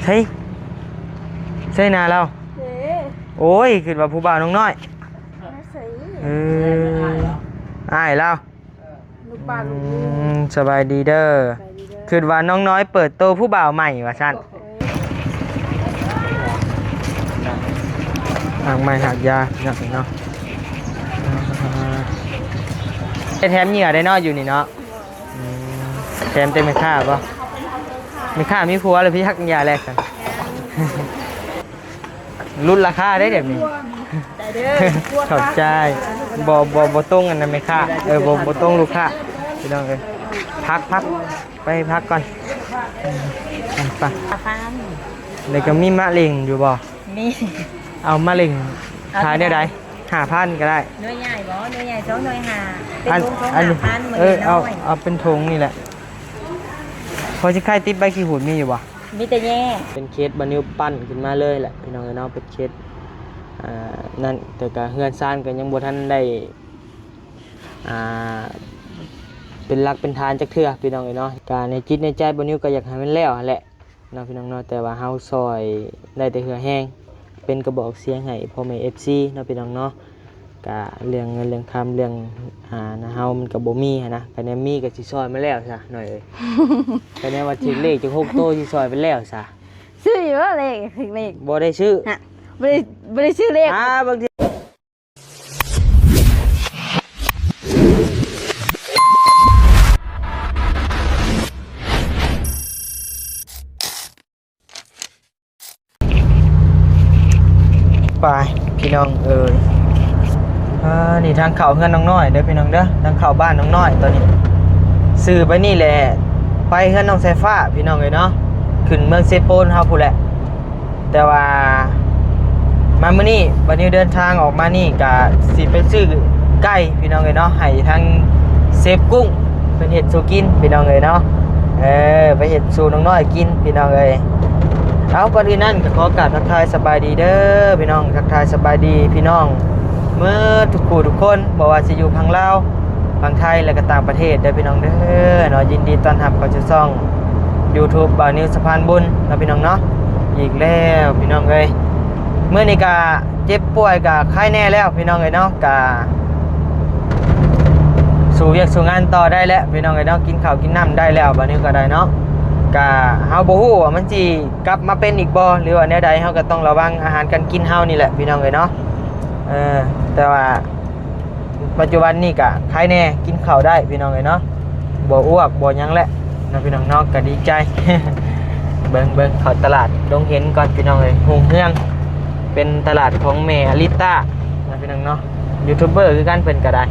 ໃສ ໃສໜ້າລາວ? ເດ້ ໂອ້ຍ ຄິດວ່າຜູ້ບ່າວນ້ອງນ້ອຍ. ມາໃສ? ເອີ ອ້າຍລາວ. ລູກປ້າລູກລຸງ. ອືມ ສະບາຍດີເດີ. ສະບາຍດີເດີ. ຄິດວ່ານ້ອງນ້ອຍເປີດໂຕຜູ້ບ່າວໃໝ່ວ່າຊັ້ນ. ເອີ ຫາກໄມ້ຫາກຢາເນາະ ເນາະ. ເຮັດແຖມເຫຍື່ອໄດ້ເນາະ ຢູ່ນີ້ເນາະ. ອືມ ແຖມແຕ່ແມ່ຄ້າບໍ່? ແມ່ຄ້າມີຜົວແລ້ວ ໄປຮັກຢາແລກກັນ. ຫຼຸດລາຄາໄດ້ແບບນີ້. ໃຈເດີ ຂອບໃຈ. ບໍ່ ບໍ່ ບໍ່ຕົງອັນນັ້ນແມ່ຄ້າ. ເອີ ບໍ່ ບໍ່ຕົງລູກຄ້າ ພີ່ນ້ອງເອີຍ. ພັກ ພັກ ໄປພັກກ່ອນ. ອືມ ໄປ ອາຟາມ. ແລ້ວກໍມີມະເລັງຢູ່ບໍ່? ມີ. ເອົາມະເລັງ ເອົາ ຂາຍແນວໃດ? ຫ້າພັນກໍໄດ້. ໜ່ວຍໃຫຍ່ບໍ່? ໜ່ວຍໃຫຍ່ສອງໜ່ວຍຫ້າ ເປັນ ອັນ ຖົງສອງ ຫ້າພັນ. ເອີ ເອົາ ເອົາເປັນຖົງນີ້ແຫຼະ. ພໍຊິຂາຍຕິບໃບຂີ້ຫູດມີຢູ່ບໍ່? ມີແຕ່ແຍກ. ເປັນເຂດບ່າວນິວປັ້ນຂຶ້ນມາເລີຍແຫຼະ ພີ່ນ້ອງເອີຍເນາະ. ເປັນເຂດ ອ່າ ນັ້ນ ແຕ່ກະເຮືອນຊານກໍຍັງບໍ່ທັນໄດ້ ອ່າ ເປັນຫຼັກເປັນຖານຈັກເທື່ອ ພີ່ນ້ອງເອີຍເນາະ. ກະໃນຈິດໃນໃຈບ່າວນິວກໍຢາກໃຫ້ມັນແລ້ວຫັ້ນແຫຼະເນາະ ພີ່ນ້ອງເນາະ. ແຕ່ວ່າເຮົາຊ່ອຍໄດ້ແຕ່ເຫື່ອແຮງ ເປັນກະບອກສຽງໃຫ້ພໍ່ແມ່ເອັຟຊີເນາະ ພີ່ນ້ອງເນາະ. ກະເລື່ອງເງິນເລື່ອງຄຳ ເລື່ອງ ອ່າ ນະເຮົາມັນກະບໍ່ມີຫັ້ນນະ. ຄະແນນມີກະຊິຊ່ອຍມາແລ້ວຊະ ນ້ອຍເອີຍ. ຄະແນນວ່າຖືກເລກຈັກຫົກໂຕຊິຊ່ອຍໄປແລ້ວຊະ. ຊື້ຢູ່ບໍ່ເລກ? ຖືກເລກ ບໍ່ໄດ້ຊື້. ຮະ ບໍ່ໄດ້ ບໍ່ໄດ້ຊື້ເລກ. ອ່າ ບາງທີ ໄປ ພີ່ນ້ອງເອີຍ. ອ່າ ນີ້ທາງເຂົ້າເຮືອນນ້ອງນ້ອຍເດີພີ່ນ້ອງເດີ ທາງເຂົ້າບ້ານນ້ອງນ້ອຍ. ຕອນນີ້ຊື່ໄປນີ້ແຫຼະ ໄປເຮືອນນ້ອງສາຍຟ້າພີ່ນ້ອງເອີຍເນາະ ຂຶ້ນເມືອງເຊໂປນເຮົາພຸ້ນແຫຼະ. ແຕ່ວ່າມາມື້ນີ້ ບ່າວນິວເດີນທາງອອກມານີ້ກະຊິໄປຊື້ໄກ່ພີ່ນ້ອງເອີຍເນາະ ໃຫ້ທາງເຊຟກຸ້ງເພິ່ນເຮັດສູ່ກິນພີ່ນ້ອງເອີຍເນາະ. ເອີ ໄປເຮັດສູ່ນ້ອງນ້ອຍກິນພີ່ນ້ອງເອີຍ. ເອົາ ກ່ອນອື່ນນັ້ນກໍຂໍກາບທັກທາຍສະບາຍດີເດີພີ່ນ້ອງ ທັກທາຍສະບາຍດີພີ່ນ້ອງເໝິດທຸກຜູ້ທຸກຄົນ ບໍ່ວ່າຊິຢູ່ຝັ່ງລາວ ຝັ່ງໄທ ແລະກໍຕ່າງປະເທດເດີພີ່ນ້ອງເດີເນາະ. ຍິນດີຕ້ອນຮັບເຂົ້າສູ່ຊ່ອງຢູທູບບ່າວນິວສະພານບຸນເນາະ ພີ່ນ້ອງເນາະ. ອີກແລ້ວພີ່ນ້ອງເອີຍ ມື້ນີ້ກະເຈັບປ່ວຍກະໄຄແນ່ແລ້ວພີ່ນ້ອງເອີຍເນາະ ກະ ສູ້ວຽກສູ້ງານຕໍ່ໄດ້ແລ້ວພີ່ນ້ອງເອີຍເນາະ. ກິນເຂົ້າກິນນ້ຳໄດ້ແລ້ວ ບາດນີ້ກໍໄດ້ເນາະ. ກະເຮົາບໍ່ຮູ້ວ່າມັນຊິກັບມາເປັນອີກບໍ່ ຫຼືວ່າແນວໃດ ເຮົາກໍຕ້ອງລະວັງອາຫານການກິນເຮົານີ້ແຫຼະພີ່ນ້ອງເອີຍເນາະ. ເອີ ແຕ່ວ່າປັດຈຸບັນນີ້ກະໄຄແນ່ ກິນເຂົ້າໄດ້ພີ່ນ້ອງເອີຍເນາະ ບໍ່ອ້ວກບໍ່ຫຍັງແຫຼະເນາະ ພີ່ນ້ອງເນາະ ກະດີໃຈ. ເບິ່ງ ເບິ່ງເຂົ້າຕະຫຼາດດົງເຫັນກ່ອນພີ່ນ້ອງເອີຍ ຮຸ່ງເຮືອງ ເປັນຕະຫຼາດຂອງແມ່ອາລິຕາເນາະ ພີ່ນ້ອງເນາະ. ຢູທູບເບີຄືກັນ ເພິ່ນກໍໄດ້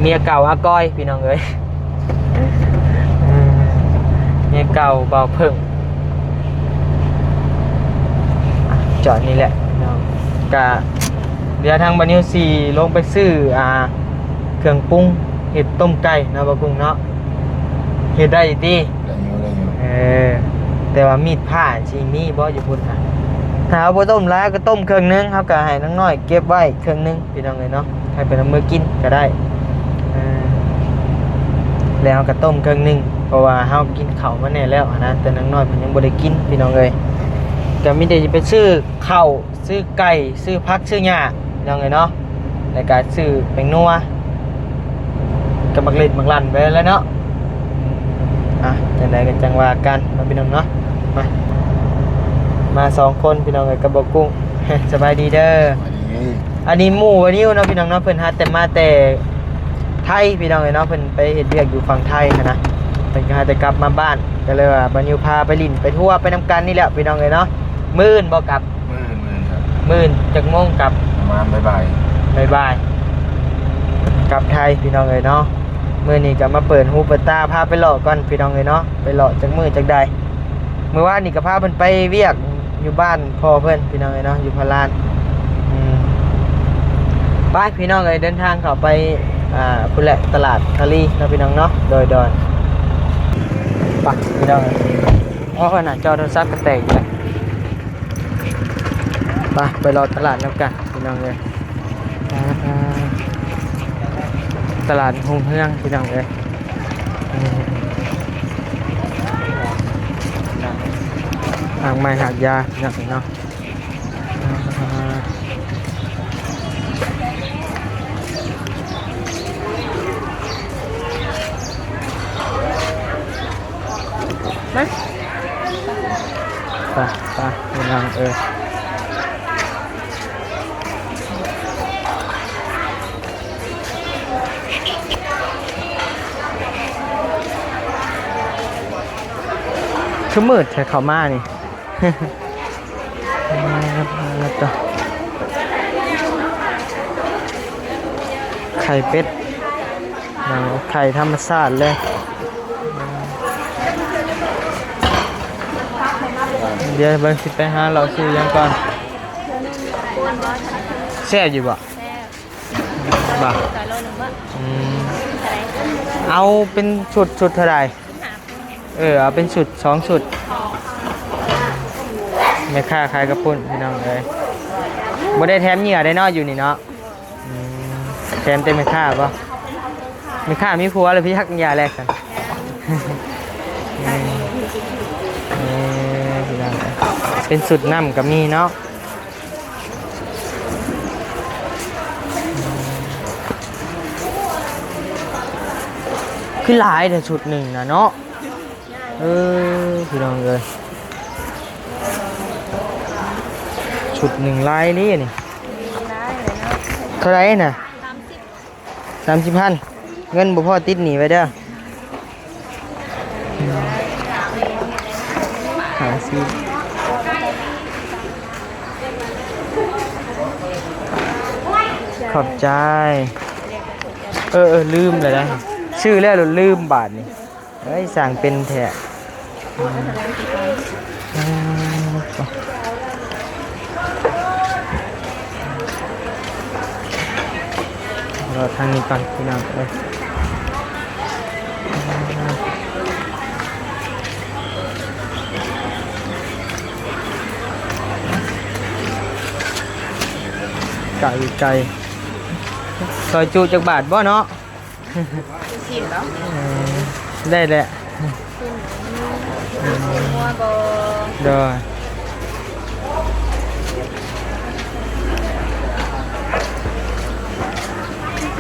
ເມຍເກົ່າອາກອຍພີ່ນ້ອງເອີຍ ເມຍເກົ່າບ່າວເຜິ້ງ. ອ່ະ ຈອດນີ້ແຫຼະເນາະ ກະເຫຼືອທາງບ່າວນິວຊິລົງໄປຊື້ ອ່າ ເຄື່ອງປຸງເຮັດຕົ້ມໄກ່ເນາະ ບ່າວກຸ້ງເນາະ. ເຮັດໄດ້ຕິ? ໄດ້ຢູ່ ໄດ້ຢູ່. ເອີ ແຕ່ວ່າມີດພ້າຊິມີບໍ່ຢູ່ພຸ້ນນະ? ຖ້າເຮົາບໍ່ຕົ້ມຫຼາຍ ເຮົາກໍຕົ້ມເຄິ່ງໜຶ່ງ ເຮົາກໍໃຫ້ນາງນ້ອຍເກັບໄວ້ເຄິ່ງໜຶ່ງ ພີ່ນ້ອງເອີຍເນາະ ໃຫ້ເພິ່ນເອົາມືກິນກໍໄດ້. ເອີ ແລ້ວເຮົາກໍຕົ້ມເຄິ່ງໜຶ່ງ ເພາະວ່າເຮົາກິນເຂົ້າມາແນ່ແລ້ວຫັ້ນນະ ແຕ່ນາງນ້ອຍເພິ່ນຍັງບໍ່ໄດ້ກິນ ພີ່ນ້ອງເອີຍ. ກໍມີແຕ່ຊິໄປຊື້ເຂົ້າ ຊື້ໄກ່ ຊື້ຜັກ ຊື້ຫຍ້າ ພີ່ນ້ອງເອີຍເນາະ ແລ້ວກະຊື້ແປ້ງນົວ ກັບໝາກເລັດໝາກລັນໄປແລ້ວເນາະ. ອ່ະ ຈັ່ງໃດກໍຈັ່ງວ່າກັນເນາະ ພີ່ນ້ອງເນາະ. ມາ ມາສອງຄົນ ພີ່ນ້ອງເອີຍ ກັບບ່າວກຸ້ງ. ສະບາຍດີເດີ. ສະບາຍດີ. ອັນນີ້ໝູ່ບ່າວນິວເນາະ ພີ່ນ້ອງເນາະ ເພິ່ນຫາແຕ່ມາແຕ່ ໄທ ພີ່ນ້ອງເອີຍເນາະ ເພິ່ນໄປເຮັດວຽກຢູ່ຝັ່ງໄທຫັ້ນນະ ເພິ່ນກໍຫາແຕ່ກັບມາບ້ານ ກໍເລີຍວ່າບ່າວນິວພາໄປຫຼິ້ນໄປທົວໄປນຳກັນນີ້ແຫຼະ ພີ່ນ້ອງເອີຍເນາະ. ມື້ອື່ນບໍ່ກັບ? ມື້ອື່ນ ມື້ອື່ນຄັບ. ມື້ອື່ນຈັກໂມງກັບ? ປະມານບ່າຍໆ ບ່າຍໆ ກັບໄທ ພີ່ນ້ອງເອີຍເນາະ. ມື້ນີ້ກໍມາເປີດຫູເປີດຕາ ພາໄປເລາະກ່ອນ ພີ່ນ້ອງເອີຍເນາະ ໄປເລາະຈັກມື້ຈັກໃດ. ມື້ວານນີ້ກໍພາເພິ່ນໄປວຽກຢູ່ບ້ານພໍ່ເພິ່ນ ພີ່ນ້ອງເອີຍເນາະ ຢູ່ພະລານ. ອືມ ໄປ ພີ່ນ້ອງເອີຍ ເດີນທາງເຂົ້າໄປ ອ່າ ພຸ້ນແຫຼະ ຕະຫຼາດທາລີເນາະ ພີ່ນ້ອງເນາະ. ໂດຍ ໂດຍ ໄປ ພີ່ນ້ອງເອີຍ. ໂອ້ຍ ໜ້າຈໍໂທລະສັບກໍແຕກອີກແລ້ວ. ໄປ ໄປເລາະຕະຫຼາດນຳກັນ ພີ່ນ້ອງເອີຍ. ອ່າ ຕະຫຼາດຮຸ່ງເຮືອງ ພີ່ນ້ອງເອີຍ. ອືມ ນ້ຳ ຮາກໄມ້ຮາກຢາ ພີ່ນ້ອງເອີຍເນາະ. ມາ ໄປ ໄປ ພີ່ນ້ອງເອີຍ. ຄືມືດແທ້ເຂົ້າມານີ້. ໄຂ່ເປັດ ເອົາໄຂ່ທຳມະຊາດເລີຍ. ດຽວເບິ່ງຊິໄປຫາເລາະຊື້ຫຍັງກ່ອນ. ແຊບຢູ່ບໍ່? ແຊບ. ບໍ່? ສອງໂລໜຶ່ງບໍ່? ອືມ ເທົ່າໃດ? ເອົາເປັນຊຸດ ຊຸດເທົ່າໃດ? ສິບຫ້າ. ເອີ ເອົາເປັນຊຸດ ສອງຊຸດ. ແມ່ຄ້າຂາຍເຂົ້າປຸ້ນ ພີ່ນ້ອງເອີຍ. ບໍ່ໄດ້ແຖມເຫຍື່ອໄດ້ເນາະ ຢູ່ນີ້ເນາະ. ອືມ ແຖມແຕ່ແມ່ຄ້າບໍ່? ແມ່ຄ້າມີຜົວແລ້ວ ໄປຢາກເຫຍື່ອແລ້ວຊັ້ນ. ເອີ ເປັນຊຸດນ້ຳກໍມີເນາະ. ຄືຫຼາຍແທ້ຊຸດໜຶ່ງນະເນາະ. ເອີ ພີ່ນ້ອງເອີຍ ຊຸດໜຶ່ງຫຼາຍເດ້ນີ້. ຫຼາຍເລີຍເນາະ. ເທົ່າໃດນະ? ສາມສິບ ສາມສິບພັນ ເງິນບໍ່ພໍຕິດໜີ້ໄວ້ເດີ. ຫາຊື້ ຂອບໃຈ. ເອີ ເອີ ລືມແລ້ວນະ ຊື້ແລ້ວລືມບາດນີ້. ເອີຍ ສ້າງເປັນແທ້. ເອີ ເລາະທາງນີ້ກ່ອນ ພີ່ນ້ອງເອີຍ. ໄກ່ ໄກ່ ຊອຍຈຸຈັກບາດບໍ່ເນາະ? ຊິນເນາະ. ເອີ ໄດ້ແຫຼະ. ຊີ້ນໝູ ຊີ້ນງົວບໍ່? ໂດຍ.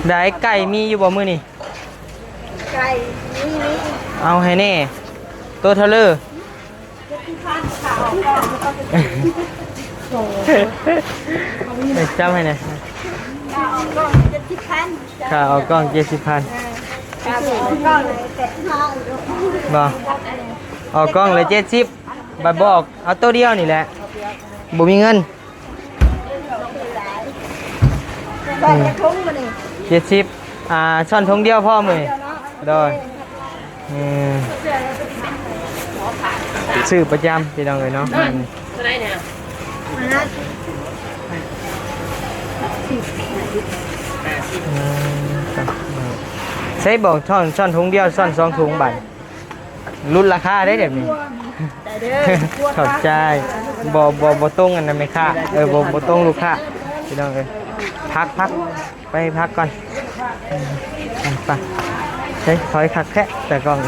ໄດ້ ໄກ່ມີຢູ່ບໍ່ມື້ນີ້? ໄກ່ມີ ມີ. ເອົາໃຫ້ແດ່ ໂຕເທົ່າເລີ? ເຈັດສິບພັນ ຄ່າອອກກ້ອງ. ເອີ ຈັບໃຫ້ແດ່. ຄ່າອອກກ້ອງເຈັດສິບພັນ. ຄ່າອອກກ້ອງເຈັດສິບພັນ. ເອີ ຄ່າບໍ່ອອກກ້ອງເລີຍແປດສິບຫ້າ. ບໍ່? ອອກກ້ອງເລີຍເຈັດສິບ ບາດບໍ່ອອກ ເອົາໂຕດຽວນີ້ແຫຼະ ບໍ່ມີເງິນ. ອືມ ເຈັດສິບ ອ່າ ຊ້ອນຖົງດຽວພໍມື້ນີ້. ໂດຍ. ເອີ ຊື້ປະຈຳ ພີ່ນ້ອງເອີຍເນາະ. ເອີ ເທົ່າໃດນີ້? ອືມ ໃສ່ບອກ ຊ້ອນ ຊ້ອນຖົງດຽວ ຊ້ອນສອງຖົງບາດ ຫຼຸດລາຄາໄດ້ແບບນີ້. ໄດ້ເດີ ຂອບໃຈ. ບໍ່ ບໍ່ ບໍ່ຕົງອັນນັ້ນແມ່ຄ້າ ເອີ ບໍ່ ບໍ່ຕົງລູກຄ້າ ພີ່ນ້ອງເອີຍ. ພັກ ພັກ ໄປພັກກ່ອນ. ອືມ ໄປ ເຮີ້ຍ ຖອຍຄັກແທ້ຕາກ້ອງ. ເອີ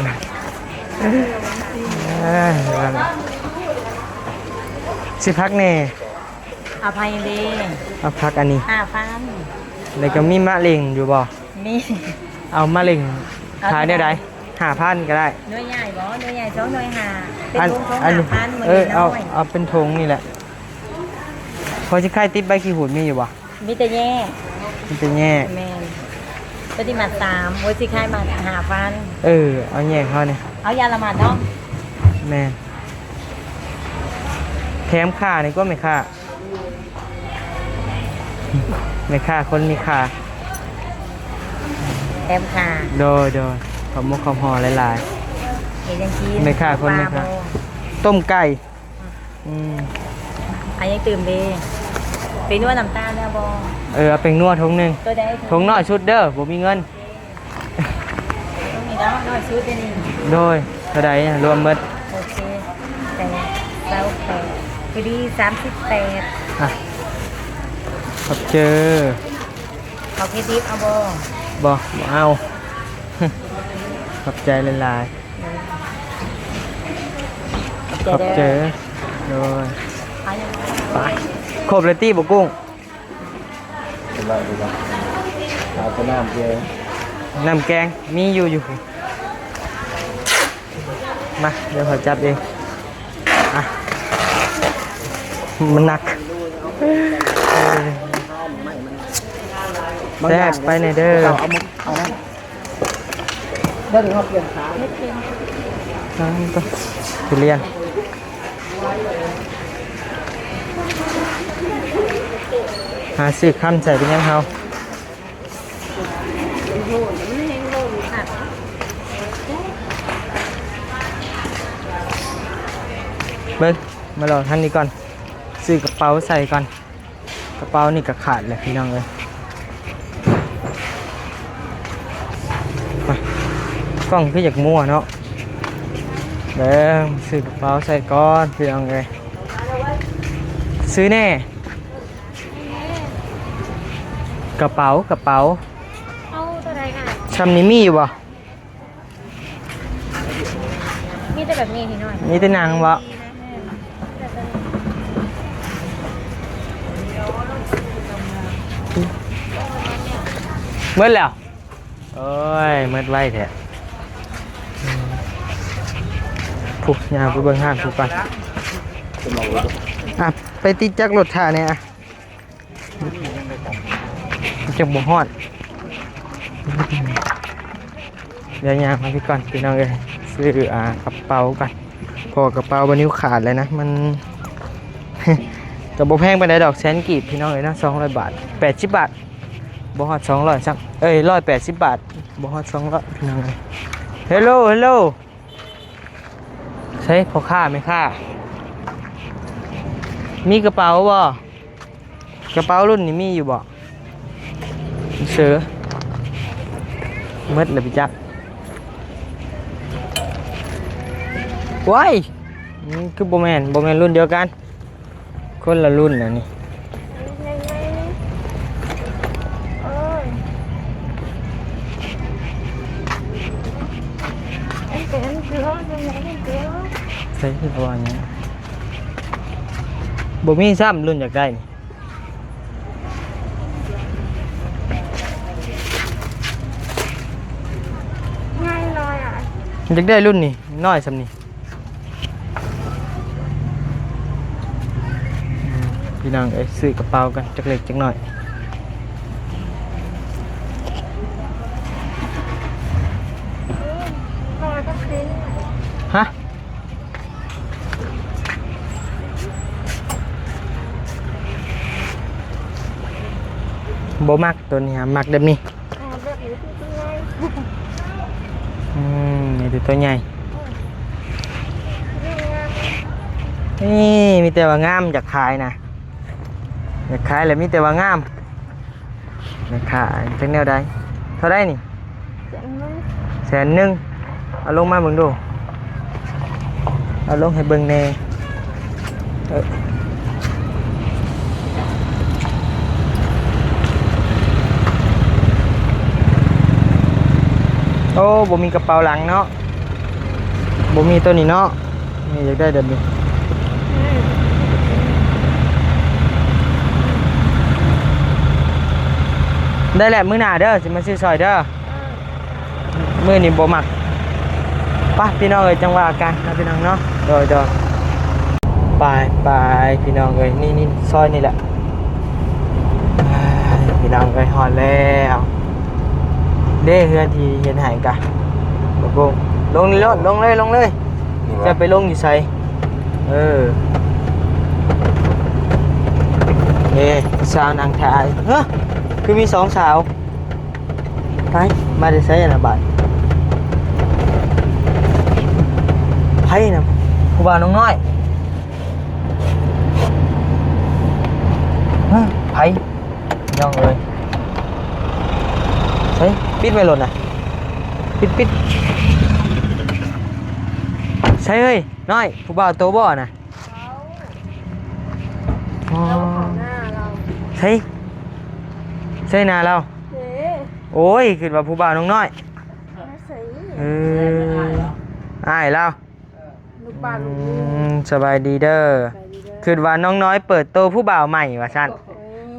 ຊິພັກແດ່. ເອົາໄຜເດ້? ເອົາຜັກອັນນີ້ ຫ້າພັນ. ແລ້ວກໍມີມະເລັງຢູ່ບໍ່? ມີ. ເອົາມະເລັງຂາຍແນວໃດ? ຫ້າພັນກໍໄດ້. ໜ່ວຍໃຫຍ່ບໍ່? ໜ່ວຍໃຫຍ່ສອງໜ່ວຍຫ້າ ເປັນ ອັນ ຖົງ ອັນ ຫ້າພັນ. ເອີ ເອົາ ເອົາເປັນຖົງນີ້ແຫຼະ. ພໍຊິຂາຍຕິບໃບຂີ້ຫູດມີຢູ່ບໍ່? ມີແຕ່ແຍກ. ມີແຕ່ແຍກ. ແມ່ນ. ໂຕນີ້ມັດສາມ ໂອ້ຍ ຊິຂາຍມັດຫ້າພັນ. ເອີ ເອົາແຍກເຮົານີ້ ເອົາຢ່າງລະມັດເນາະ. ແມ່ນ. ແຖມຄ່ານີ້ກວ່າແມ່ຄ້າ. ແມ່ຄ້າຄົນມີຄ່າ. ແຖມຄ່າ. ໂດຍ ໂດຍ. ຂອບມຸກຂອບຫອມຫຼາຍໆ. ເຮັດຫຍັງກິນ? ແມ່ຄ້າຄົນມີຄ່າ. ຕົ້ມໄກ່. ອືມ ອາ ຍັງຕື່ມເດ້. ແປ້ງນົວນ້ຳຕານແລ້ວບໍ່? ເອີ ເອົາແປ້ງນົວຖົງໜຶ່ງ. ໂຕໃດ? ຖົງນ້ອຍສຸດເດີ ບໍ່ມີເງິນ. ຕົງນີ້ເນາະ ນ້ອຍສຸດເດນີ້. ໂດຍ. ເທົ່າໃດລວມໝົດ? ໂອເຄ ແປດ ຊາວແປດ ພໍດີ ສາມສິບແປດ. ອ່ະ ຂອບໃຈ. ເອົາເຜັດດິບເອົາບໍ່? ບໍ່ ບໍ່ເອົາ. ຂອບໃຈຫຼາຍໆ. ຂອບໃຈເດີ. ຂອບໃຈ. ໂດຍ ໄປ ຄົບແລ້ວຕິບໍ່ກຸ້ງ? ເປັນໄດ້ ເປັນໄດ້ ເອົາແຕ່ນ້ຳແກງ ນ້ຳແກງມີຢູ່ ຢູ່ ມາ ດຽວຂ້ອຍຈັບເອງ ອ່ະ ມັນໜັກ ແຊບໄປແດ່ເດີ ເອົາ ເອົານັ້ນ ເດີ ເຮົາປ່ຽນຂາ ອ່າ ທຸລຽນ ຫາຊື້ຄຳໃສ່ເປັນຫຍັງເຮົາ ເບິ່ງ ມາລອງທາງນີ້ກ່ອນ ຊື້ກະເປົາໃສ່ກ່ອນ ກະເປົານີ້ກະຂາດແລ້ວພີ່ນ້ອງເອີຍ ມາ ກ້ອງຄືຢາກມົວເນາະ ເບິ່ງ ຊື້ກະເປົາໃສ່ກ່ອນພີ່ນ້ອງເອີຍ ຊື້ແດ່ ກະເປົາ ກະເປົາ ເອົາໂຕໃດນະ? ຊ່ຳນີ້ມີຢູ່ບໍ່? ມີແຕ່ແບບນີ້ ມີແຕ່ໜັງບໍ່? ໝົດແລ້ວ ໂອ້ຍ ໝົດໄວແທ້ ພຸ້ນ ຍ່າງໄປເບິ່ງຮ້ານພຸ້ນກ່ອນ ອ່ະ ໄປຕິດຈັກລົດຖ້າແດ່ ອ່ະ ຈັ່ງບໍ່ຮອດ ດຽວຍ່າງມາພີ້ກ່ອນພີ່ນ້ອງເອີຍ ຊື້ ອ່າ ກະເປົາກ່ອນ ເພາະວ່າກະເປົາບ່າວນິວຂາດແລ້ວນະ ມັນ ກະບໍ່ແພງປານໃດດອກ ແສນກີບພີ່ນ້ອງເອີຍເນາະ ສອງຮ້ອຍບາດ ແປດສິບບາດ ບໍ່ຮອດສອງຮ້ອຍຊ້ຳ ເອີຍ ຮ້ອຍແປດສິບບາດ ບໍ່ຮອດສອງຮ້ອຍພີ່ນ້ອງເອີຍ ເຮລໂລ ເຮລໂລ ໃສພໍ່ຄ້າແມ່ຄ້າ ມີກະເປົາບໍ່? ກະເປົາລຸ້ນນີ້ມີຢູ່ບໍ່? ເສີ ໝົດແລ້ວໄປຈັກ ວ້າຍ ອືມ ຄືບໍ່ແມ່ນ ບໍ່ແມ່ນລຸ້ນດຽວກັນ ຄົນລະລຸ້ນອັນນີ້ ໃສລະວ່າຫຍັງ ບໍ່ມີຊ້ຳລຸ້ນຢາກໄດ້ນີ້ ງ່າຍຫຼາຍອ່ະ ຢາກໄດ້ລຸ້ນນີ້ ນ້ອຍສ່ຳນີ້ ອືມ ພີ່ນ້ອງເອີຍ ຊື້ກະເປົາກັນຈັກເລັກຈັກນ້ອຍ ຮະ? ບໍ່ມັກໂຕນີ້ ມັກແບບນີ້ ອ່າ ແບບນີ້ຄືຕົວໃຫຍ່ ອືມ ມີແຕ່ຕົວໃຫຍ່ ນີ້ ມີແຕ່ວ່າງາມ ຢາກຂາຍນະ ຢາກຂາຍແຫຼະ ມີແຕ່ວ່າງາມ ແມ່ຄ້າຈັກແນວໃດ ເທົ່າໃດນີ້? ແສນໜຶ່ງ ແສນໜຶ່ງ ເອົາລົງມາເບິ່ງດູ ເອົາລົງໃຫ້ເບິ່ງແດ່ ເອີ ໂອ້ ບໍ່ມີກະເປົາຫຼັງເນາະ ບໍ່ມີໂຕນີ້ເນາະ ນີ້ຢາກໄດ້ແບບນີ້ ໄດ້ແຫຼະ ມື້ໜ້າເດີ ຊິມາຊື້ຊ່ອຍເດີ ມື້ນີ້ບໍ່ມັກ ໄປພີ່ນ້ອງເອີຍ ຈັ່ງວ່າກັນເນາະພີ່ນ້ອງເນາະ ໂດຍ ໂດຍ ໄປ ໄປ ພີ່ນ້ອງເອີຍ ນີ້ ນີ້ ຊອຍນີ້ແຫຼະ ພີ່ນ້ອງເອີຍ ຮອດແລ້ວ ເດ້ ເຮືອນທີ່ເຮັດໃຫ້ກະ ບໍ່ໂກງ ລົງນີ້ໂລດ ລົງເລີຍ ລົງເລີຍ ນີ້ຫວະ ຈະໄປລົງຢູ່ໃສ? ເອີ ເອີ ຜູ້ສາວນັ່ງຖ້າ ເຮີ ຄືມີສອງສາວ ໄປ ມາແຕ່ໃສລະບາດ ໃຜນະ ຜູ້ບ່າວນ້ອງນ້ອຍ ຮະ ໃຜ ນ້ອງເອີຍ ໃສ ປິດໄວ້ໂລດນະ ປິດ ປິດ ໃສເຮີ້ຍ ນ້ອຍ ຜູ້ບ່າວໂຕບໍ່ນະ? ອໍ ໃສ ໃສໜ້າລາວ ໂອ້ຍ ຄິດວ່າຜູ້ບ່າວນ້ອງນ້ອຍ ເອີ ອ້າຍລາວ. ອືມ ສະບາຍດີເດີ. ສະບາຍດີເດີ. ຄິດວ່ານ້ອງນ້ອຍເປີດໂຕຜູ້ບ່າວໃໝ່ວ່າຊັ້ນ.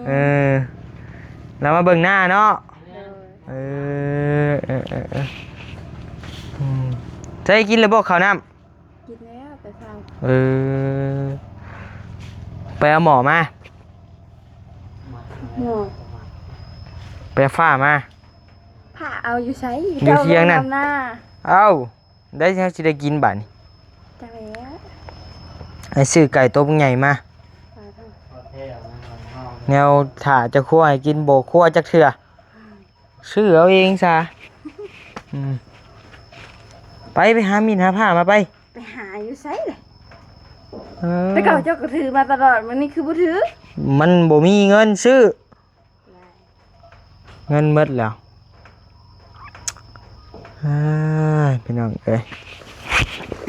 ເອີ ເອີ ລາວມາເບິ່ງໜ້າເນາະ. ໂດຍ. ເອີ ເອີ ເອີ ເອີ ອືມ ໃຊ້ກິນແລ້ວບໍ່ເຂົ້ານ້ຳ? ກິນແລ້ວແຕ່ເຊົ້າ. ເອີ ໄປເອົາໝໍ້ມາ. ໝໍ້ ໄປເອົາຟ້າມາ. ຟ້າເອົາຢູ່ໃສ? ຢູ່ທຽງນັ້ນ. ເຈົ້ານຳໜ້າ. ເອົ້າ ໄດ້ ເຮົາຊິໄດ້ກິນບາດນີ້. ຈັກແລ້ວ ໄອ້ຊື້ໄກ່ໂຕບັກໃຫຍ່ມາ. ປາໂທ ແນວຖ້າຈະຄົວໃຫ້ກິນບໍ່ຄົວຈັກເທື່ອ. ຊື້ເອົາເອງຊະ. ອືມ ໄປ ໄປຫາມີດຫາພ້າມາໄປ. ໄປຫາຢູ່ໃສລະ? ເອີ ແຕ່ເກົ່າເຈົ້າກໍຖືມາຕະຫຼອດ ມື້ນີ້ຄືບໍ່ຖື? ມັນບໍ່ມີເງິນຊື້. ເງິນໝົດແລ້ວ. ອ້າຍ ພີ່ນ້ອງເອີຍ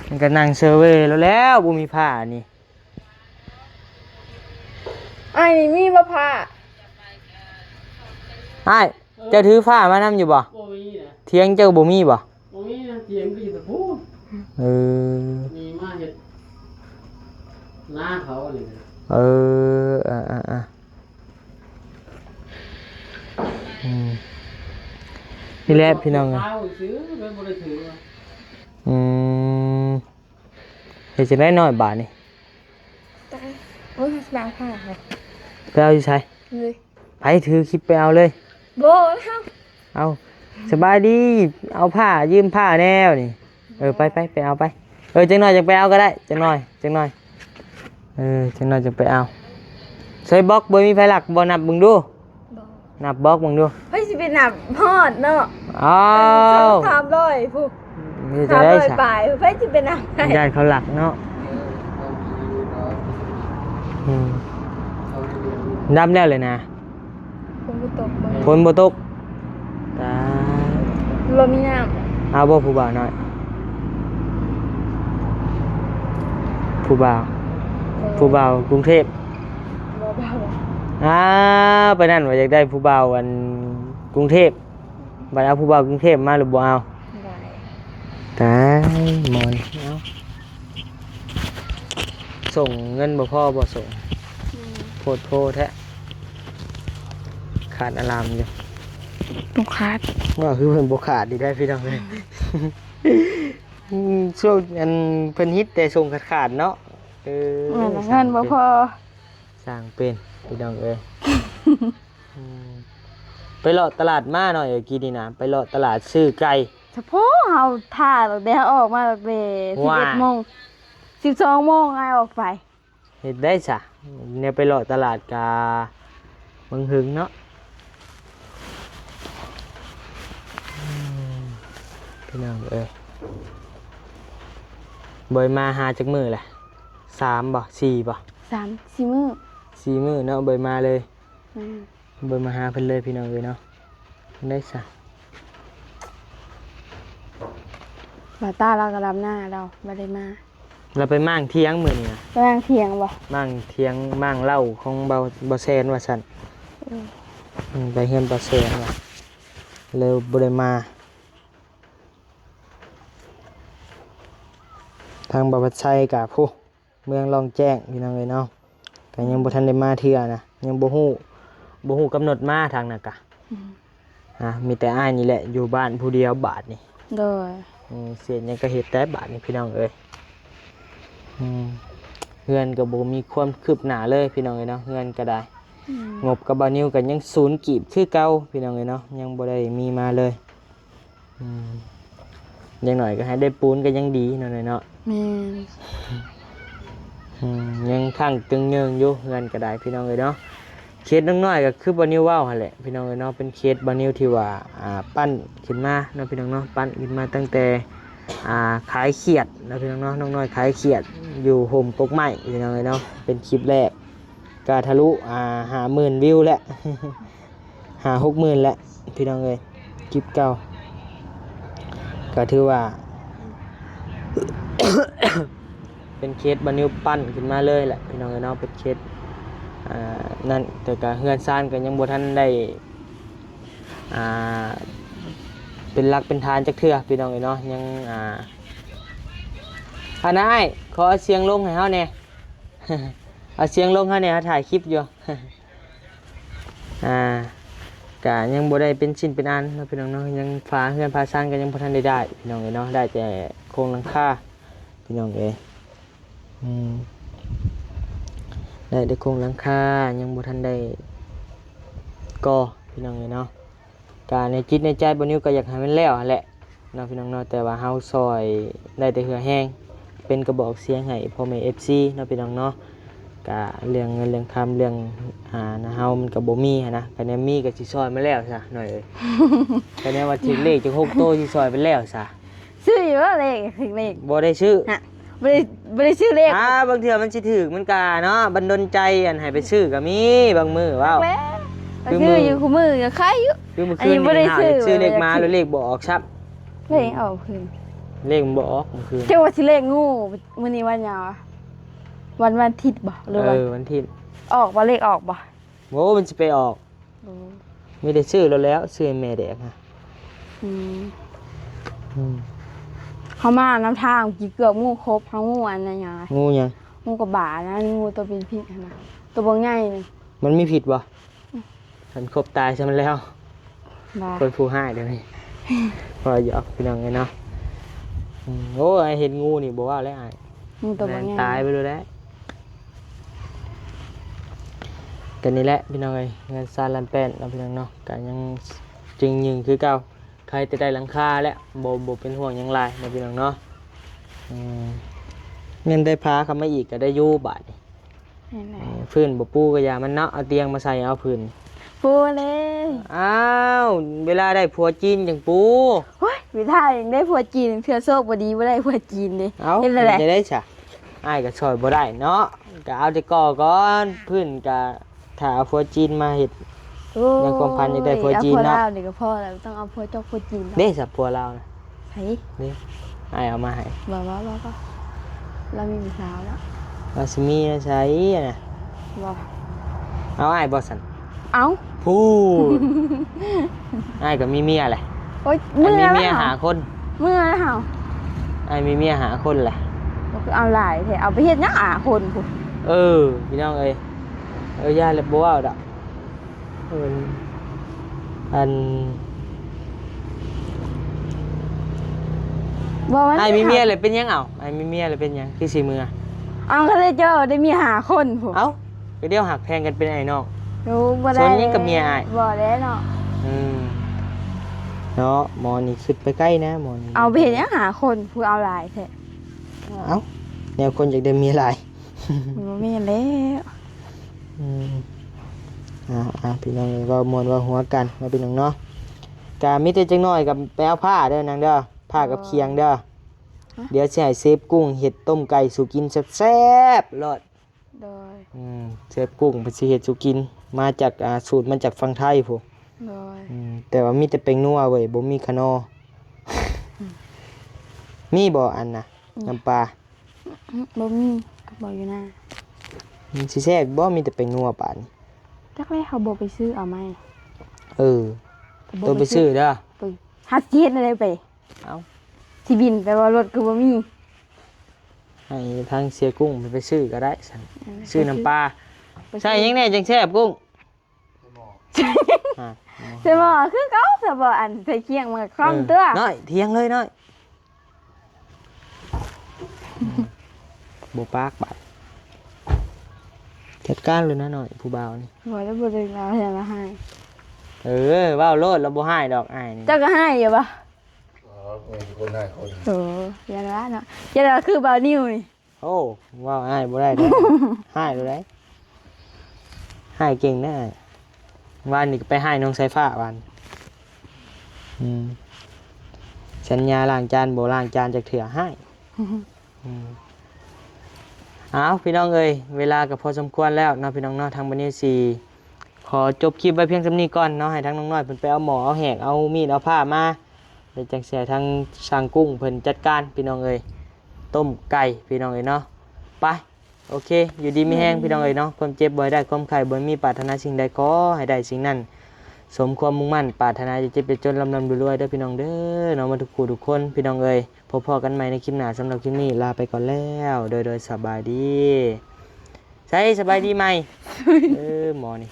ມັນກໍນັ່ງເຊີເວແລ້ວ ບໍ່ມີຜ້ານີ້. ອ້າຍ ນີ້ມີບໍ່ຜ້າ? ອ້າຍ ເຈົ້າຖືຜ້າມານຳຢູ່ບໍ່? ບໍ່ມີນະ. ຖຽງເຈົ້າບໍ່ມີບໍ່? ບໍ່ມີນະ ຖຽງກໍຢູ່ແຕ່ພຸ້ນ. ເອີ ນີ້ມາເຮັດນາເຂົານີ້ນະ. ເອີ ອ່າໆໆ ອືມ ນີ້ແຫຼະພີ່ນ້ອງເອີຍ. ຂາວຊື່ ໄປບໍ່ໄດ້ຖື. ອືມ ເຮັດຈັ່ງໃດນ້ອຍບາດນີ້? ຕາຍ ໂອ້ຍ ສະບາຍ ໄປເອົາຢູ່ໃສ? ເລີຍ ໃຜຖືຄລິບໄປເອົາເລີຍ. ບໍ່ແລ້ວ. ເອົາ ສະບາຍດີ ເອົາຜ້າ ຢືມຜ້າແນວນີ້. ເອີ ໄປ ໄປ ໄປເອົາໄປ. ເອີ ຈັກໜ້ອຍຈັ່ງໄປເອົາກໍໄດ້ ຈັກໜ້ອຍ ຈັກໜ້ອຍ. ເອີ ຈັກໜ້ອຍຈັ່ງໄປເອົາ. ໃສ່ບລັອກ ບໍ່ມີໃຜລັກບໍ່? ນັບເບິ່ງດູ. ບໍ່ ນັບບລັອກເບິ່ງດູ. ໃຜຊິໄປນັບຮອດເນາະ? ອ້າວ ສາມຮ້ອຍພຸ້ນ. ເຮັດຈັ່ງໃດຊະ? ສາມຮ້ອຍປາຍ ໃຜຊິໄປນັບໄດ້? ຢ້ານເຂົາລັກເນາະ. ອືມ ດຳແລ້ວເລີຍນະ. ຝົນບໍ່ຕົກ. ຕາຍ ບໍ່ມີນ້ຳ. ເອົາບໍ່ຜູ້ບ່າວນ້ອຍ? ຜູ້ບ່າວ ເອີ ຜູ້ບ່າວກຸງເທບ. ບໍ່ ບໍ່ ອ້າວ ປານນັ້ນວ່າຢາກໄດ້ຜູ້ບ່າວອັນກຸງເທບ. ບັດເອົາຜູ້ບ່າວກຸງເທບມາແລ້ວບໍ່ເອົາ? ບໍ່ ຕາຍ ໝໍນີ້. ເອົາ ສົ່ງເງິນບໍ່ພໍບໍ່ສົ່ງ? ອືມ ໂພດໂພແທ້ ຂາດອາລາມຢູ່. ບໍ່ຂາດ. ວ່າຄືເພິ່ນບໍ່ຂາດອີກແລ້ວພີ່ນ້ອງເອີຍ. ອືມ ຊ່ວງອັນເພິ່ນຮິດແຕ່ສົ່ງຂາດໆເນາະ. ເອີ ແມ່ນ ເງິນບໍ່ພໍ. ຊ່າງເປັນພີ່ນ້ອງເອີຍ. ອືມ ໄປເລາະຕະຫຼາດມາໜ້ອຍເອີຍ ກີ້ນີ້ນະ ໄປເລາະຕະຫຼາດຊື້ໄກ່. ສະໂພເຮົາຖ້າຕັ້ງແຕ່ເຮົາອອກມາຕັ້ງແຕ່ສິບເອັດໂມງ ສິບສອງໂມງອ້າຍອອກໄປ. ເຮັດໄດ້ຊະ ແນວໄປເລາະຕະຫຼາດກະເບິ່ງຫຶງເນາະ. ອືມ ພີ່ນ້ອງເອີຍ ບໍ່ໄດ້ມາຫາຈັກມື້ແຫຼະ? ສາມບໍ່? ສີ່ບໍ່? ສາມ ສີ່ມື້. ສີ່ມື້ເນາະ ບໍ່ໄດ້ມາເລີຍ. ອືມ ບໍ່ມາຫາເພິ່ນເລີຍພີ່ນ້ອງເອີຍເນາະ. ໄດ້ຊະ ບ່າວຕາລາວກໍດຳນາ ລາວບໍ່ໄດ້ມາ. ລາວໄປມ້າງຖຽງມື້ນີ້ນະ. ໄປມ້າງຖຽງບໍ່? ມ້າງຖຽງມ້າງເລົ້າຂອງບ່າວ ບ່າວແຊນວ່າຊັ້ນ. ອືມ ອືມ ໄປເຮືອນບ່າວແຊນວ່າ ເລີຍບໍ່ໄດ້ມາ. ທາງບ່າວພັດໄຊກະພຸ້ນ ເມືອງລ່ອງແຈ້ງພີ່ນ້ອງເອີຍເນາະ ກໍຍັງບໍ່ທັນໄດ້ມາເທື່ອນະ ຍັງບໍ່ຮູ້ ບໍ່ຮູ້ກຳນົດມາທາງນັ້ນກະ. ອືມ ອ່າ ມີແຕ່ອ້າຍນີ້ແຫຼະຢູ່ບ້ານຜູ້ດຽວບາດນີ້. ໂດຍ. ອືມ ເຮັດຫຍັງກໍເຮັດແຕ່ບາດນີ້ພີ່ນ້ອງເອີຍ. ອືມ ເຮືອນກໍບໍ່ມີຄວາມຄືບໜ້າເລີຍພີ່ນ້ອງເອີຍເນາະ ເຮືອນກໍໄດ້. ອືມ ງົບກັບບ່າວນິວກໍຍັງສູນກີບຄືເກົ່າພີ່ນ້ອງເອີຍເນາະ ຍັງບໍ່ໄດ້ມີມາເລີຍ. ອືມ ຢ່າງໜ້ອຍກໍໃຫ້ໄດ້ປູນກໍຍັງດີເນາະ ນ້ອຍເນາະ. ແມ່ນ. ອືມ ຍັງຄ້າງຕຶງເຍີງຢູ່ເຮືອນກໍໄດ້ພີ່ນ້ອງເອີຍເນາະ. ເຂດນ້ອງນ້ອຍກໍຄືບ່າວນິວເວົ້າຫັ້ນແຫຼະພີ່ນ້ອງເອີຍເນາະ ເປັນເຂດບ່າວນິວທີ່ວ່າ ອ່າ ປັ້ນຂຶ້ນມາເນາະພີ່ນ້ອງເນາະ ປັ້ນຂຶ້ນມາຕັ້ງແຕ່ ອ່າ ຂາຍຂຽດເນາະພີ່ນ້ອງເນາະ ນ້ອງນ້ອຍຂາຍຂຽດຢູ່ຮົ່ມກົກໄມ້ພີ່ນ້ອງເອີຍເນາະ ເປັນຄລິບແລກ ກໍທະລຸ ອ່າ ຫ້າໝື່ນວິວແລ້ວ ຫ້າຫົກໝື່ນແລ້ວພີ່ນ້ອງເອີຍ ຄລິບເກົ່າ. ກໍຖືວ່າ ເປັນເຂດບ່າວນິວປັ້ນຂຶ້ນມາເລີຍແຫຼະພີ່ນ້ອງເອີຍເນາະ ເປັນເຂດ ອ່າ ນັ້ນ ແຕ່ກໍເຮືອນຊານກໍຍັງບໍ່ທັນໄດ້ ອ່າ ເປັນຫຼັກເປັນຖານຈັກເທື່ອພີ່ນ້ອງເອີຍເນາະ ຍັງ ອ່າ ອັນນັ້ນອ້າຍ ຂໍເອົາສຽງລົງໃຫ້ເຮົາແດ່ ເອົາສຽງລົງເຮົາແດ່ ເຮົາຖ່າຍຄລິບຢູ່ ອ່າ ກະຍັງບໍ່ໄດ້ເປັນຊິ້ນເປັນອັນເນາະ ພີ່ນ້ອງເນາະ ຍັງຝາເຮືອນຝາຊານກໍຍັງບໍ່ທັນໄດ້ໄດ້ ພີ່ນ້ອງເອີຍເນາະ ໄດ້ແຕ່ໂຄງຫຼັງຄາ ພີ່ນ້ອງເອີຍ ອືມ ໄດ້ແຕ່ໂຄງຫຼັງຄາ ຍັງບໍ່ທັນໄດ້ກໍ່ ພີ່ນ້ອງເອີຍເນາະ ກະໃນຈິດໃນໃຈບ່າວນິວກໍຢາກໃຫ້ມັນແລ້ວຫັ້ນແຫຼະເນາະ ພີ່ນ້ອງເນາະ ແຕ່ວ່າເຮົາຊ່ອຍໄດ້ແຕ່ເຫື່ອແຮງ ເປັນກະບອກສຽງໃຫ້ພໍ່ແມ່ເອັຟຊີເນາະ ພີ່ນ້ອງເນາະ ກະເລື່ອງເງິນເລື່ອງຄຳ ເລື່ອງ ອ່າ ນະເຮົາມັນກໍບໍ່ມີຫັ້ນນະ ຄັນແມ່ນມີກໍຊິຊ່ອຍມາແລ້ວຊະ ນ້ອຍເອີຍ ຄັນແມ່ນວ່າຖືກເລກຈັກຫົກໂຕຊິຊ່ອຍໄປແລ້ວຊະ ຊື້ຢູ່ບໍ່ເລກ ຖືກເລກ ບໍ່ໄດ້ຊື້ ຮະ ບໍ່ໄດ້ ບໍ່ໄດ້ຊື້ເລກ ອ່າ ບາງເທື່ອມັນຊິຖືກ ມັນກະເນາະ ບັນດານໃຈ ອັນໃຫ້ໄປຊື້ກໍມີ ບາງມື້ເວົ້າ ແລ້ວ ຄືມື້ ຊື້ຢູ່ ຄູ່ມື້ກໍຂາຍຢູ່ ຄືມື້ຄືນນີ້ ອັນນີ້ບໍ່ໄດ້ຊື້ ຫາຊື້ເລກມາ ແລ້ວເລກບໍ່ອອກຊ້ຳ ເລກອອກຄືນ ເລກມັນບໍ່ອອກມື້ຄືນ ເຈົ້າວ່າຊິເລກງູ ມື້ນີ້ວັນຫຍັງວະ ວັນ ວັນອາທິດບໍ່ ຫຼື ເອີ ວັນ ວັນອາທິດ ອອກບໍ່ ເລກອອກບໍ່ ໂອ້ ມັນຊິໄປອອກ ໂອ້ ມີແຕ່ຊື້ໂລດແລ້ວ ຊື້ໃຫ້ແມ່ແດກຮະ ອືມ ອືມ ເຮົາມານຳທາງກີ້ເກືອບງູຄົບ ເຮົາງູອັນນັ້ນຫຍັງ ງູຫຍັງ ງູກະບານະ ງູໂຕເປັນພິດຫັ້ນນະ ໂຕບັກໃຫຍ່ນີ້ ມັນມີພິດບໍ່? ອືມ ຄັນຄົບຕາຍຊະມັນແລ້ວ ບາ ຄົນຜູ້ຮ້າຍດຽວນີ້ ພໍຢອກພີ່ນ້ອງເອີຍເນາະ ອືມ ໂອ້ຍ ເຫັນງູນີ້ບໍ່ເວົ້າແລ້ວອ້າຍ ງູໂຕບັກໃຫຍ່ ແລ່ນຕາຍໄປໂລດແລ້ວ ກໍນີ້ແຫຼະພີ່ນ້ອງເອີຍ ເຮືອນຊານລ້ານແປ້ນເນາະ ພີ່ນ້ອງເນາະ ກໍຍັງຈຶ່ງຍືງຄືເກົ່າ ໃຄ່ແຕ່ໄດ້ຫຼັງຄາແຫຼະ ບໍ່ ບໍ່ເປັນຫ່ວງຫຍັງຫຼາຍເນາະ ພີ່ນ້ອງເນາະ ອືມ ແມ່ນໄດ້ພາເຂົ້າມາອີກກໍໄດ້ຢູ່ບາດນີ້ ແມ່ນແຫຼະ ເອີ ພື້ນບໍ່ປູກໍຢ່າມັນເນາະ ເອົາຕຽງມາໃສ່ເອົາພື້ນ ປູເລີຍ ອ້າວ ເວລາໄດ້ຜົວຈີນຈັ່ງປູ ໂອ້ຍ ເວລາຍັງໄດ້ຜົວຈີນ ເທື່ອໂຊກບໍ່ດີບໍ່ໄດ້ຜົວຈີນເດ້ ເອົ້າ ເຮັດແນວໃດ ເຮັດຈັ່ງໃດຊະ ອ້າຍກໍຊ່ອຍບໍ່ໄດ້ເນາະ ກໍເອົາແຕ່ກໍ່ກ່ອນ ພື້ນກໍຖ້າເອົາຜົວຈີນມາເຮັດ ໂອ້ຍ ໃນຄວາມຝັນຢາກໄດ້ຜົວຈີນເນາະ ເອົາຜົວລາວນີ້ກໍພໍແລ້ວ ຕ້ອງເອົາຜົວຈອກຜົວຈີນເນາະ ເດ້ຊະ ຜົວລາວນະ ໃຜ? ນີ້ ອ້າຍເອົາມາໃຫ້ ບໍ່ ບໍ່ ບໍ່ ບໍ່ ລາວມີຜູ້ສາວແລ້ວ ລາວຊິມີໃນໃສນະ ບໍ່ ເອົາອ້າຍບໍ່ຊັ້ນ ເອົ້າ ພູ້ນ ອ້າຍກໍມີເມຍແຫຼະ ໂອ້ຍ ອ້າຍມີເມຍຫ້າຄົນ ເມື່ອແລ້ວ ອ້າຍມີເມຍຫ້າຄົນແຫຼະ ບໍ່ຄືເອົາຫຼາຍແທ້ ເອົາໄປເຮັດຫຍັງຫ້າຄົນພຸ້ນ ເອີ ພີ່ນ້ອງເອີຍ ເອີ ຢ່າແລ້ວ ບໍ່ເວົ້າດອກ ເອີ ອັນ ບໍ່ ມັນ ອ້າຍມີເມຍແລ້ວເປັນຫຍັງ ເອົ້າ ອ້າຍມີເມຍແລ້ວເປັນຫຍັງ ຄືຊິເມືອ ເອົາ ກໍເລີຍເຈົ້າໄດ້ເມຍຫ້າຄົນພຸ້ນ ເອົ້າ ກໍດຽວຮັກແພງກັນເປັນອ້າຍນ້ອງ ໂອ້ ບໍ່ໄດ້ ສົນຫຍັງກັບເມຍອ້າຍ ບໍ່ແລ້ວເນາະ ອືມ ເນາະ ໝໍນີ້ຄິດໄປໄກນະ ໝໍນີ້ ເອົາໄປເຮັດຫຍັງຫ້າຄົນ ຜູ້ເອົາຫຼາຍແທ້ ເອົ້າ ແນວຄົນຢາກໄດ້ເມຍຫຼາຍ ມັນບໍ່ແມ່ນແລ້ວ ອືມ ອ່າໆ ພີ່ນ້ອງເອີຍ ເວົ້າມ່ວນເວົ້າຫົວກັນເນາະ ພີ່ນ້ອງເນາະ ກະມີແຕ່ຈັກໜ້ອຍກໍໄປເອົາຜ້າເດີນາງເດີ ຜ້າກັບຂຽງເດີ ຮະ ດຽວຊິໃຫ້ເຊຟກຸ້ງເຮັດຕົ້ມໄກ່ສູ່ກິນແຊບໆໂລດ ໂດຍ ອືມ ເຊຟກຸ້ງເພິ່ນຊິເຮັດສູ່ກິນ ມາຈາກ ອ່າ ສູດມາຈາກຝັ່ງໄທພຸ້ນ ໂດຍ ອືມ ແຕ່ວ່າມີແຕ່ແປ້ງນົວເວີຍ ບໍ່ມີຂະໜໍ່ ອືມ ມີບໍ່ອັນນະ ອືມ ນ້ຳປາ? ອືມ ບໍ່ມີ ກໍບໍ່ຢູ່ນາ ມັນຊິແຊບບໍ່ ມີແຕ່ແປ້ງນົວປານນີ້ ຈັກແລ້ວ ເຮົາບໍ່ໄປຊື້ເອົາໃໝ່ ເອີ ໂຕໄປຊື້ເດີ ຫາຊິເຮັດແນວໃດໄປ ເອົ້າ ຊິບິນໄປບໍ່ ລົດກໍບໍ່ມີ ໃຫ້ທາງເສຍກຸ້ງເພິ່ນໄປຊື້ກໍໄດ້ຊັ້ນ ເອີ ຊື້ນ້ຳປາ ໄປຊື້ ໃສ່ຫຍັງແດ່ຈັ່ງແຊບກຸ້ງ? ອ່າ ໃສ່ໝໍ້ຄືເກົ່າ ໃສ່ໝໍ້ ອັນໃສ່ຄຽງມັນກໍຄ່ອມ ເອີ ຕົວະ ນ້ອຍ ຖຽງເລີຍນ້ອຍ ບໍ່ປາກບາດ ຈັດການເລີຍນະນ້ອຍ ຜູ້ບ່າວນີ້ ບໍ່ໄດ້ ບໍ່ໄດ້ລາວ ລາວຮ້າຍ ເອີ ເວົ້າໂລດ ລາວບໍ່ຮ້າຍດອກ ອ້າຍນີ້ ເຈົ້າກໍຮ້າຍຢູ່ບໍ່? ອໍ ເປັນຄົນຮ້າຍຄົນ ໂອ້ ຢ່າວ່າເນາະ ຢ່າວ່າຄືບ່າວນິວນີ້ ໂອ້ ເວົ້າອ້າຍບໍ່ໄດ້ເດ້ ຮ້າຍໂລດໃດ ຮ້າຍເກັ່ງເດ້ອ້າຍ ວານນີ້ກໍໄປຮ້າຍນ້ອງສາຍຟ້າວານ ອືມ ສັນຍາລ້າງຈານ ບໍ່ລ້າງຈານຈັກເທື່ອ ຮ້າຍ ອືມ ເອົ້າ ພີ່ນ້ອງເອີຍ ເວລາກໍພໍສົມຄວນແລ້ວເນາະ ພີ່ນ້ອງເນາະ ທາງບ່າວນິວຊິຂໍຈົບຄລິບໄວ້ພຽງສ່ຳນີ້ກ່ອນເນາະ ໃຫ້ທາງນ້ອງນ້ອຍເພິ່ນໄປເອົາໝໍ້ເອົາແຫກ ເອົາມີດເອົາພ້າມາ ແລ້ວຈັ່ງຊິໃຫ້ທາງຊ່າງກຸ້ງເພິ່ນຈັດການ ພີ່ນ້ອງເອີຍ ຕົ້ມໄກ່ ພີ່ນ້ອງເອີຍເນາະ ໄປ ໂອເຄ ຢູ່ດີມີແຮງ ແມ່ນ ພີ່ນ້ອງເອີຍເນາະ ຄວາມເຈັບບໍ່ໃຫ້ໄດ້ ຄວາມໄຂ້ບໍ່ໃຫ້ມີ ປາດຖະໜາສິ່ງໃດຂໍໃຫ້ໄດ້ສິ່ງນັ້ນ ສົມຄວາມມຸ່ງໝັ້ນປາດຖະໜາ ຢ່າເຈັບຢ່າຈົນ ລ່ຳໆລວຍໆເດີ້ພີ່ນ້ອງເດີ້ເນາະ ໝົດທຸກຜູ້ທຸກຄົນ ພີ່ນ້ອງເອີຍ. ພົບພໍ້ກັນໃໝ່ໃນຄລິບໜ້າ ສຳລັບຄລິບນີ້ລາໄປກ່ອນແລ້ວ ໂດຍ ໂດຍ ສະບາຍດີ. ໃສ ສະບາຍດີໃໝ່? ເອີ ໝໍນີ້